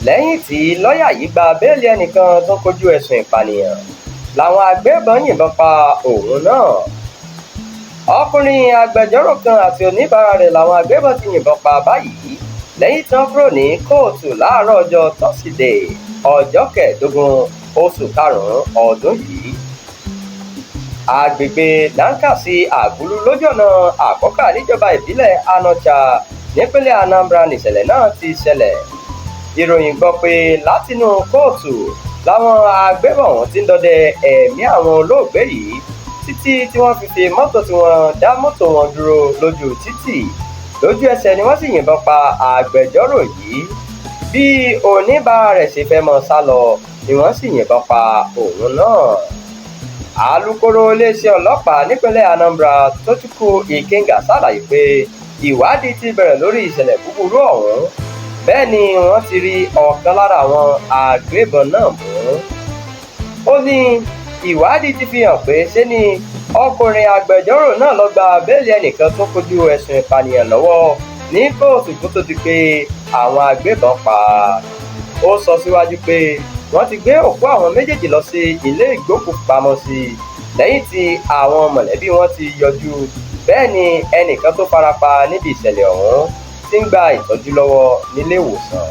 Lẹ́yìn tí lọ́ọ̀yà yìí gba béèlì ẹnìkan tó kojú ẹ̀sùn ìpànìyàn làwọn agbébọn yìnbọn pa òun náà. Ọkùnrin agbẹjọ́rò kan àti oníbàárà rẹ̀ làwọn agbébọn ti yìnbọn pa báyìí lẹ́yìn tí wọ́n kúrò ní kóòtù láàárọ̀ ọjọ́ Tọ́sídẹ̀ẹ́, ọjọ́ 15 oṣù karùn-ún ọdún yìí. Agbègbè Nankasi Àgúlú lójú ọ̀nà Àkọ́kà níjọba ìbílẹ̀ Anọcha nípínlẹ̀ Anambra nìṣẹ̀lẹ̀ náà ti ṣẹlẹ̀. Ìròyìn gbọ́ pé látinú kóòtù làwọn agbébọn ọ̀hún ti ń dọdẹ ẹ̀mí àwọn olóògbé yìí títí tí wọ́n fi fi mọ́tò tí wọ́n dá mọ́tò wọn dúró lójú títì. Lójú ẹsẹ̀ ni wọ́n sì yìnbọn pa agbẹjọ́rò yìí. Bí oníbàárà rẹ̀ ṣe fẹ́ mọ́ sá lọ ni wọ́n sì yìnbọn pa òun náà. Alūkkóró iléeṣẹ́ ọlọ́pàá nípínlẹ̀ Anambra, Tochukwu Ikenga, ṣàlàyé pé ìwádìí ti bẹ̀rẹ̀ lórí ìṣẹ̀lẹ̀ búburú ọ̀hún. Bẹ́ẹ̀ ni wọ́n ti rí ọ̀kan lára àwọn agbébọn náà mú. Ó ní ìwádìí ti fi hàn pé ṣe ni ọkùnrin agbẹjọ́rò náà lọ gba béèlì ẹnìkan tó kojú ẹ̀sùn ìpànìyàn lọ́wọ́ ní kóòtù kó tó di pé àwọn agbébọn pa á. Ó sọ síwájú pé wọ́n ti gbé òkú àwọn méjèèjì lọ sí ilé ìgbókùúpamọ́sí lẹ́yìn tí àwọn mọ̀lẹ́bí wọn ti yọjú. Bẹ́ẹ̀ ni ẹnìkan tó farapa níbi ìṣẹ̀lẹ̀ ọ̀hún ti ń gba ìtọ́jú lọ́wọ́ nílé ìwòsàn.